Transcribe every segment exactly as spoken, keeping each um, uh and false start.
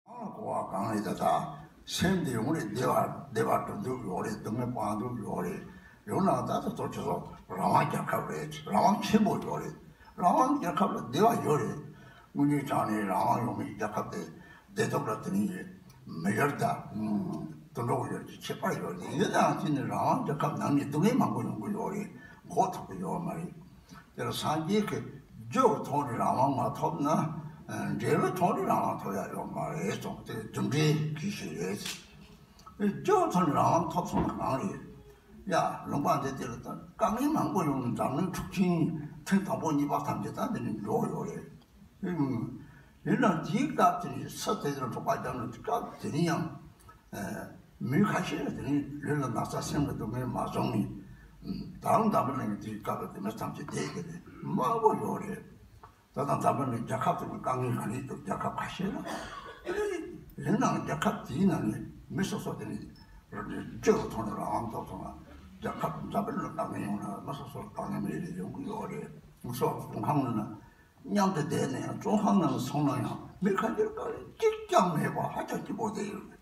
གང་ལ་གོ་བ་གང་རེད། ད་ད་སེམས་དེ་ཡོང་རེད། བདེ་བ་བདེ་བ་འགྲོ་འདོད་ཡོད་རེད། སྡུག་བསྔལ་སྤང་འདོད་ཡོད་རེད། ཡོང་ན་ད་ད་གཙོ་ཆེ་ཤོས་རང་དབང་རྒྱལ་ཁབ་རེད། རང་དབང་ཆེན་པོ་ཡོད་རེད། རང་དབང་རྒྱལ་ཁབ་ལ་བདེ་བ་ཡོད་རེད། དངོས་གནས་དྲང་ནས་རང་དབང་ཡོད་མེད་རྒྱལ་ཁབ་དེ་བདེ་སྡུག་ལ་དེ་ནས་མི་ཡར་ད་དུད་འགྲོ་ཡོད་ཀྱི་ཁྱད་པར་ཡོད་རེད། ཡིན་ནའང་དེ་ནས་རང་དབང་རྒྱལ་ཁབ་ནང་ནས་སྡུག་བསྔལ་མང་པོ་ཡོང་གི་ཡོད་རེད། མགོ་ཐོག་གི་ཡོད་མ་རེད། དེ་ལ་སངས་རྒྱས་ཀྱི་རྒྱུ་གི་ཐོག་ནས་རང་དབང་མ་ཐོབ་ན། ཨ། འབྲས་བུའི་ཐོག་ནས་རང་དབང་ཐོབ་ཡ་ཡོད་མ་རེད་གསུངས། དེ་རྒྱུ་འབྲས་ཀྱི་ཞིག་རེད། རྒྱུ་གི་ཐོག་ནས་རང་དབང་ཐོབ་སོང་ན་གང་རེད། ཡ། ལུང་པ་འདི་དེ་ལ་ད་དཀའ་ངལ་མང་པོ་ཡོང་ནས་འཛམ་གླིང་འཁྲུག་ཆེན་ཐེངས་དང་པོ་གཉིས་པ་ཐམས་ཅད་ད་འདི་ནས་འགྲོ་ཡོད་རེད། ཡིན་ནའང་དེའི་སྐབས་དེ་ནས་ས་དེ་ལ་འཁྲུག་པ་བརྒྱབ་ནས་སྐབས་དེ་ནས་ཡང་། ཨ། མི་ཁ་ཤས་ལ་དེ་ནས་ལུས་ལ་ན་ཚ་སེམས་ལ་སྡུག་བསྔལ་མ་བྱུང་ནས། ད་རུང་འཛམ་བུ་གླིང་གི་དེའི་སྐབས་ལ་དེ་མི་ཐམས་ཅད་བསྡད་ཀྱི་རེད། མང་པོ་ཡོད་རེད། ད་ལྟ་འཛམ་བུ་གླིང་རྒྱལ་ཁབ་དེ་གི་དཀའ་ངལ་ག་རེ་འདུག་རྒྱལ་ཁབ་ཁ་ཤས་ལ། ཡིན་ནའང་རྒྱལ་ཁབ་དེའི་ནང་ནས་མི་སོ་སོ་དེ་ནས་རྒྱུ་གི་ཐོག་ནས་རང་དབང་ཐོབ་སོང་ན། རྒྱལ་ཁབ་འཛམ་བུ་གླིང་ལ་དཀའ་ངལ་ཡོང་ན་མི་སོ་སོར་དཀའ་ངལ་མེད་རེ་ཡོང་གི་ཡོད་རེད། སོགས་བཙོན་ཁང་ནང་ན་མཉམ་དུ་བསྡད་ན་ཡང་། བཙོན་ཁང་ནང་སོང་ན་ཡང་མི་ཁ་ཤས་ལ་དཀའ་ངལ་གཅིག་ཀྱང་མེད་པ་ཧ་ཅང་སྐྱིད་པོ་བསྡད་ཡོད་རེད།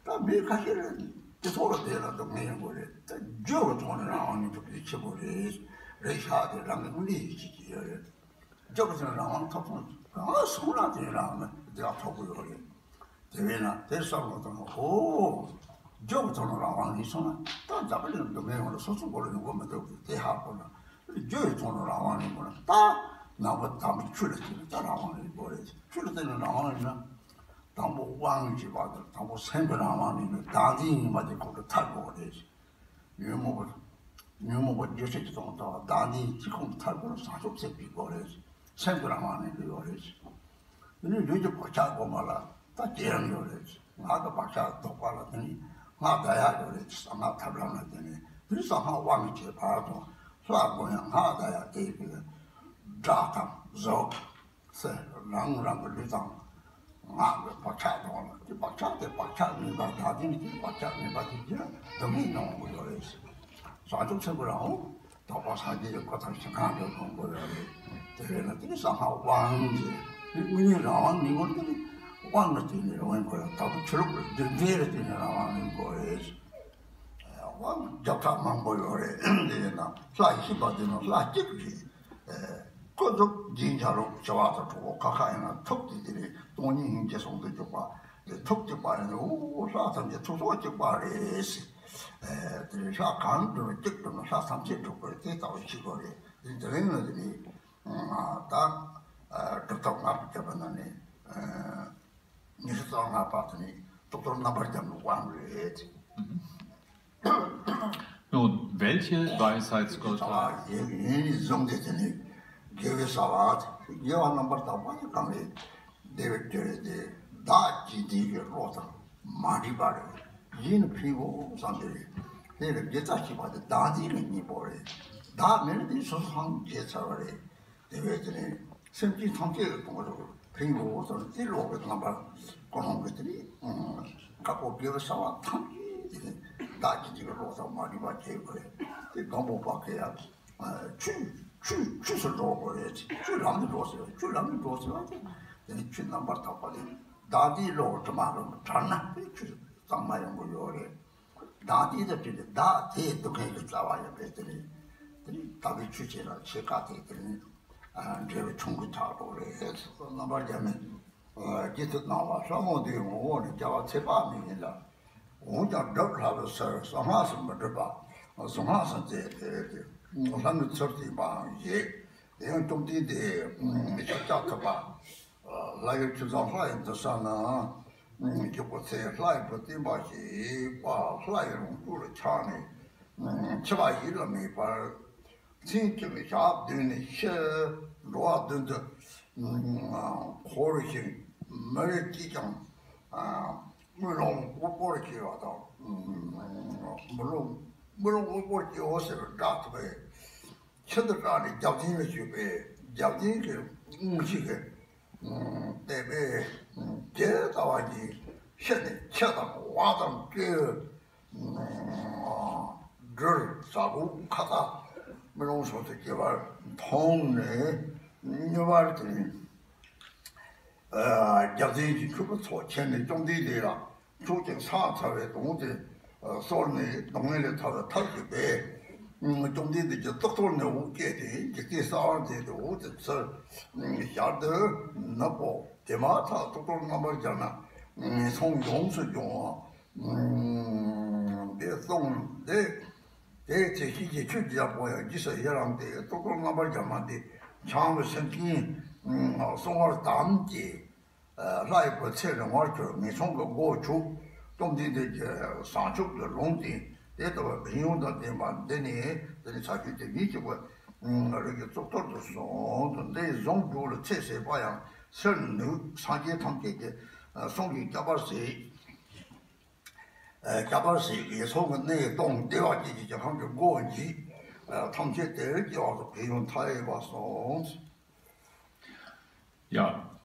ད་མི་ཁ་ཤས་ལ་སྤྱི་ཚོགས་ལ་བསྡད་ན་སྡུག་བསྔལ་ཡོང་གི་རེད། ད་རྒྱུ་གི་ཐོག་ནས་རང་དབང་ནི་འདུག་གི་ཆེ་པོ་རེད། རེད་ཤག་དེ་རང་གི་དངོས་གནས་ཡིད་ཆེས་ཀྱི་ཡོད་རེད། རྒྱུ་གི་ཐོག་ནས་རང་དབང་ཐོབ་སོང་། གང་སོང་ན་དེ་རང་ལ་བདེ་བ་ཐོབ་གི་ཡོད་རེད། དེ་བས་ན་དེ་བསམ་བློ་བཏང་ན། ཨོ། རྒྱུ་གི་ཐོག་ནས་རང་དབང་ཡིན་སོང་ན་ད་འཛམ་བུ་གླིང་སྡུག་བསྔལ་ཡོང་ལ་སོ་སོ་མགོ་ལ་ཡོང་གི་མི་འདུག་དེ་ཧ་གོ་ན། རྒྱུ་ཡི་ཐོག་ནས་རང་དབང་ཡིན་དགོས་ན། ད་ནང་པ་དམ་པའི་ཆོས་ལ་བརྟེན་ནས་ད་རང་དབང་ཡིན་དགོས་རེད། ཆོས་ལ་བརྟེན་ནས་རང་དབང་ཡིན་ན། དང་པོ་དབང་ཞེས་པ་དང་། དང་པོ་སེམས་ཀྱི་རང་དབང་ཡིན་ན། བདག་འཛིན་ཡིན་པ་དེ་ཁོང་ཁྲོ་ཐར་དགོས་རེད། ཉོན་མོངས་པ། ཉོན་མོངས་པ་རྒྱུ་སྲིད་ཀྱི་དོན་དག་བདག་འཛིན་གྱི་ཁོང་ཐར་དགོས་ན་བྱང་ཆུབ་སེམས་ཅིག་དགོས་རེད། སེམས་ཀྱི་རང་དབང་ཡིན་དགོས་རེད། དེ་ནས་ལུས་ཀྱི་བག་ཆགས་སྒོམ་པ་ལ་ད་བསྐྱེད་རིམ་ཡོད་རེད། ངག་གི་བག་ཆགས་ལྡོག་པ་ལ་དེ་ནས་སྔགས་བཟླ་ཡག་ཡོད་རེད། གསང་སྔགས་ཐབས་ལམ་ལ་དེ་ནས་དེ་ནས་གསང་སྔགས་དབང་གིས་བྱེད་པ་དང་། ལྷ་སྒོམ་ཡང་སྔགས་བཟླ་ཡག་དེ་ཡི་གི་སྒྲ་དང་གཟུགས་ཟེར་རང་རང་གི་ལུས་དང་ངག་གི་བག་ཆགས་ལྡོག་ལ། དེ་བག་ཆགས་དེ་བག་ཆགས་མིན་པ། བདག་འཛིན་གྱི་བག་ཆགས་མིན་པ་དེ་ཀྱིས་སྡུག་བསྔལ་མྱོང་དགོས་ཡོད་རེད། བྱང་ཆུབ་སེམས་ཀྱི་རང་དབང་དག་པ་སངས་རྒྱས་ཀྱི་གོ་ཐང་ཞིང་ཁམས་སུ་ལྷུང་དགོས་ཡོད་རེད། དེ་བས་ན་དེ་ནི་གསང་སྔགས་དབང་ཞེས། དེ་དངོས་གནས་རང་དབང་མིན་པར་དེ་ནི་དབང་ལ་བརྟེན་ནས་རང་དབང་དགོས་ཡོད། དང་པོ་ཆོས་ལུགས་ལ་རྒྱུ་འབྲས་ལ་བརྟེན་ནས་རང་དབང་མིན་དགོས་རེད། དབང་རྒྱབ་ཁྲ་མང་པོ་ཡོད་རེད། དེ་ཡིན་ན་ལྷ་ཡེ་ཤེས་པ་དེ་ནི་ལྷ་གཅིག་རེད། ཨེ། ཁོ་ཐུགས་རྗེ་བྱ་རོག་བྱ་བ་དང་གྲོགས་པོ་ཁ་ཁ་ཡིན་ན་ཐུགས་དེ་དེ་རེད། སྟོང་ཉིད་སྙིང་རྗེ་ཟུང་དུ་འཇུག་པ་དེ་ཐུགས་གཅིག་པ་ཡིན་ན། འོ། ལྷ་ཐམས་ཅད་ཐུགས་སྲོག་གཅིག་པ་རེད་ཟེར། ཨེ། དེ་རེད། ལྷ་གང་འགྲུབ་ན་གཅིག་འགྲུབ་ན་ལྷ་ཐམས་ཅད་འགྲུབ་དགོས་རེད། དེ་ལྟ་བུ་ཤེས་དགོས་རེད། དེ་དེ་རིང་ལ་དེ་རེད། ད་སྒྲུབ་ཐབས་ལྔ་པའི་བརྒྱ་པ་ནང་ནས། ཨེ། ཉི་ཤུ་རྩ་ལྔ་པ་དེ་ནི་ཏོག་ཏོག་རྣམ་པར་རྒྱལ་མོའི་དབང་རེད། Nun, welche Weisheitsgötter? ཡིན་ནི་བཟུང་སྟེ་དེ་ནི་དགེ་བའི་རྩ་བ། དགེ་བ་རྣམ་པར་དག་པ་ནི་གང་རེད། བདེ་བའི་སྤྱོད་རེད་དེ། བདག་བྱིན་གྱིས་བརླབས་དང་མ་འདྲིས་པ་རེད། གཞན་ལ་ཕན་དགོས་བསམ་གྱི་རེད། དེ་ལ་དགེ་རྩ་ཞེས་པ་དེ་བདག་འཛིན་ལ་གཉིས་པོ་རེད། བདག་མེད་ན་དེ་སོ་སོ་སངས་རྒྱས་ཚར་བ་རེད། དེ་བས་དེ་ནི་སེམས་ཅན་ཐམས་ཅད་ལ་གཏོང་རོགས་ཕན་ཡོད་ཟེར་ནས་དེ་ལོག་གི་རྣམ་པར་ཀུན་སློང་གི་དེ་ནི་བཀའ་བསྒོ་དགེ་བའི་རྩ་བ་ཐམས་ཅད་དེ་ནི་བདག་གིས་དེ་གི་བློ་དང་མ་འདྲིས་པ་བྱེད་དགོས་རེད། དེ་སྒམ་པོ་པ་གི་ཡ་ཆུ་ཆུ་ཆུ་སུ་འགྲོ་དགོས་རེད། ཆུ་ལམ་དུ་འགྲོ་ཟེར་བ། ཆུ་ལམ་དུ་འགྲོ་ཟེར་བ་དེ་དེ་ནི་ཆུ་རྣམ་པར་དག་པ་དེ་བདག་དེའི་བློ་དྲི་མ་རུ་བྲལ་ན་དེ་ཆུ་གཙང་མ་ཡོང་གི་ཡོད་རེད། བདག་དེ་དང་བྲལ་ཏེ་བདག་དེའི་སྡུག་བསྔལ་གྱི་རྩ་བ་ཡིན་པས། དེ་ནི་དེ་ནི་དག་པའི་ཆོས་བྱས་ན་ཆོས་ཀ་དེ་དེ་ནི་འབྲས་བུ་ཆུང་གི་ཆགས་འགྲོ་རེད། རྣམ་པར་རྒྱལ་མོས་རྗེ་བཙུན་སྣང་བ་ལྷ་མོ་འདིའི་ངོ་བོ་ནི་རྒྱལ་བ་ཚེ་དཔག་མེད་ཡིན་ལ། འོན་ཀྱང་སྒྲུབ་སླ་བའི་ཕྱིར་གསང་སྔགས་སུ་མི་འགྲུབ་པ། གཟུངས་སྔགས་སུ་མཛད་དེ། ལྷ་མོའི་ཚུལ་བསྟན་པའང་བཞེད། དེ་ཡང་བཅོམ་ལྡན་འདས་ཤཱཀྱ་ཐུབ་པ། ལྷ་ཡི་ཆུ་བཟང་ལྷ་ཡི་འདུན་ས་ན། སྐྱེས་བུ་ཚེ་ལྷ་ཡི་བུ་བསྟན་པ་ཞེས་པ་ལྷ་ཡི་ལོངས་སྤྱོད་ལ་ཆགས་ནས། འཆི་བ་ཡིད་ལ་མེད་པར་མཚན་གཅིག་ལ་ཞག་བདུན་ནས་ཤི། འགྲོ་བ་བདུན་དུ་འཁོར་ཞིང་། མི་རིགས་གཅིག་ཀྱང་དམུས་ལོང་དབུལ་པོར་སྐྱེ་བ་དང་། དམུས་ལོང་དམུས་ལོང་དབུལ་པོར་སྐྱེའོ་ཟེར་བའི་སྒྲ་ཐོས་པས། ཆེད་དུ་བཀག་ནས་བརྒྱ་བྱིན་ལ་ཞུས་པས། བརྒྱ་བྱིན་གྱིས་དངོས་གཞི་གི་བལྟས་པས། ཇི་ལྟ་བ་ཉིད་ཤི་ནས་ཁྱི་དང་ཝ་དང་སྤྲེའུ་སྦྲུལ་ཟ་ཁུ་ཁ་ཏ་མི་རུང་ཕྱོགས་སུ་སྐྱེ་བར་མཐོང་ནས་མྱུར་བར་དེ་ནི། རྒྱལ་མཚན་གྱི་མཆོད་པ་ཚོགས་ཆེན་ནས་བཅོམ་ལྡན་འདས་ལ་ཕྱོགས་ཀྱི་ས་ཚ་བའི་དོང་དེ་གསོལ་ནས་སྡུག་བསྔལ་ལས་ཐར་བའི་ཐབས་ཀྱི་པས། བཅོམ་ལྡན་འདས་ཀྱི་གཙུག་ཏོར་ནས་འོད་བཀྱེ་སྟེ་འཇིག་རྟེན་གསལ་བར་མཛད་དེ་འོད་ཟེར་ཚུར་ཤར་དུ་ནུབ་པོ། དེ་མ་ཐག་གཙུག་ཏོར་རྣམ་པར་སྦྱར་ན་ངན་སོང་ཡོངས་སུ་སྦྱོང་བ། འདི་གསུངས་ཏེ། དེའི་ཚེ་ཤེས་བྱའི་ཆོས་ཀྱི་རྒྱལ་པོ་ཡང་རྗེས་སུ་ཡི་རངས་ཏེ་གཙུག་ཏོར་རྣམ་པར་སྦྱར་ན་དེ་འཆང་བའི་སེམས་ཅན་གསོང་བར་དམ་བཅས། ལྷ་ཡི་བུ་ཚེ་རིང་བར་གྱུར། ངན་སོང་གི་སྒོ་ཕྱུག་བཅོམ་ལྡན་འདས་ཀྱི་བྱང་ཆུབ་ཀྱི་ལུང་བསྟན་དེ་ལྟ་བུའི་ཕན་ཡོན་དང་ལྡན་པ་འདི་ནི་དེ་ནི་ས་བཅུ་དེ་ཉིད་ཀྱི་བར་རིགས་ཀྱི་གཙུག་ཏོར་དུ་གསུངས་དུ། འདི་བཟུང་རྒྱུ་ལ་ཚེ་ཟད་པ་ཡང་སེལ་ནུས། སངས་རྒྱས་ཐམས་ཅད་ཀྱི་གསུང་གིས་བསྐྱབ་པར་བྱེད། སྐྱབས་པར་བྱེད། ངན་སོང་གི་གནས་སྟོང་བདེ་བ་ཅན་གྱི་ཁམས་ཀྱི་སྒོ་འབྱེད། ཐམས་ཅད་དེར་སྐྱེ་བ་དང་ཕན་ཡོན་མཐའ་ཡས་པ་གསུངས། ཡང་